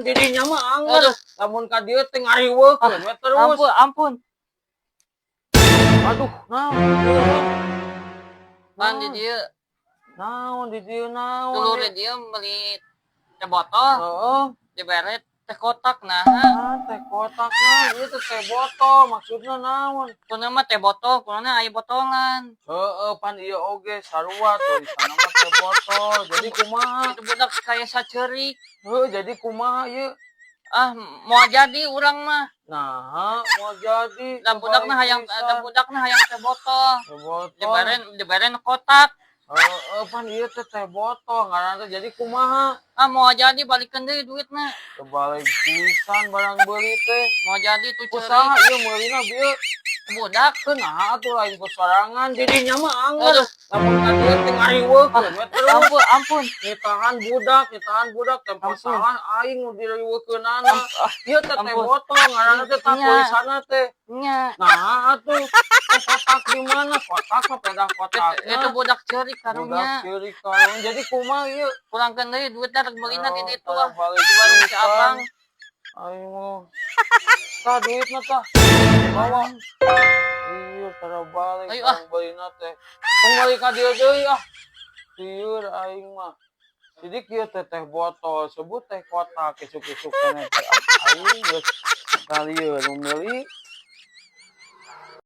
Didinya mah angger. Aduh. Lamun ka dieu teh ngariweukeun we terus. Ampun, ampun. Aduh, naon? Pan di dieu. Naon di dieu, naon? Dulur di dieu beli teh botol, dibere teh kotak, nah. Ah, teh kotak nah, ieu teh teh botol, maksudna naon? Kuna mah teh botol, kuna aya botolan. Heeh, pan ieu oge sarua tulisanna mah teh botol. Jadi kumaha? Itu budak kayak saceurik. Heuh, jadi kumaha ieu? Ah, mau jadi urang mah. Nah, mau jadi. Da budakna hayang, da budakna hayang teh botol. Teh botol. Dibere kotak. Heeh, pan ieu teh teh botol ngaranna teh, jadi kumaha? Ah, mau jadi, balikeun deui duitna. Kebalik pisan barang beuli teh. Mau jadi tuh Ku saha ceurik. Ieu meulina bieu? Budak. Kunaha atuh lain ku sorangan, didinya mah angger. Aduh. Lamun ka dieu teh ngariweukeun we terus. Ampun, ampun. Nitahan budak, nitahan budak, tempo Ampun. Salah aing nu diriweukeunana. Ieu teh teh Ampun. Botol ngaranna teh, tah Nya. Tulisanna teh. Nya. Nah, atuh teh kotak di mana? Kotak mah pedah kotak. Itu budak ceurik Budak karunya. Ceurik karunya. Jadi kumaha ieu? Kurangkeun deui duitna, rek beulina di ditu ah. Balik Di warung si Abang. Aing mau. Tah duitna tah. Bawa. Iya, tara balik Ayo, ah. barang beulina teh. Tong balik ka dieu deui ah. Lieur aing mah. Jadi kieu teh teh botol, sebut teh kotak isuk-isuk keneh teh. Ah, aing geus kalieur nu meuli.